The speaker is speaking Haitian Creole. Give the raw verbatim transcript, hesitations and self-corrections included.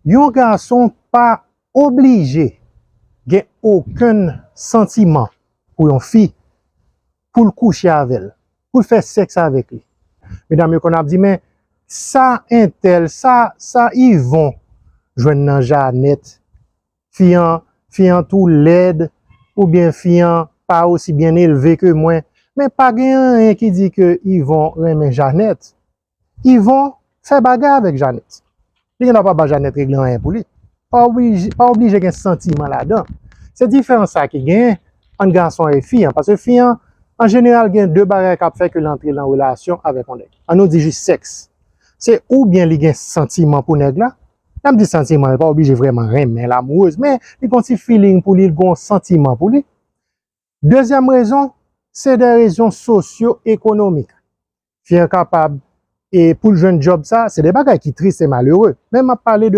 Yon gason pa oblije gen okenn santiman pou yon fi, pou l kouche avè l, pou l fè sèks avèk li. Medam yo konn ap di, men sa entèl, sa, sa Yvon jwenn nan Janèt, fi an, fi an tou lèd, oubyen fi an pa osi byen elve ke mwen. Men pa gen anyen ki di ke Yvon renmen Janèt. Yvon fè bagay avèk Janèt. Li gen dwa pa ba Janèt regle anyen pou li. Pa oblije, pa oblije gen santiman ladan. Se diferans sa ki genyen ant gason e fi an. Paske fi an, an jeneral, gen de bagay k ap fè ke l antre nan relasyon avèk yon nèg. An nou di jis sèks. Se oubyen li gen santiman pou nèg la. Lè m di santiman, li pa oblije vrèman renmen l, amourez, men li gon ti feeling pou li, li gon santiman pou li. Dezyèm rezon, se de rezon sosyo-ekonomik. Fi an kapab, e pou l jwenn djòb sa, se de bagay ki tris e malere. Men m ap pale de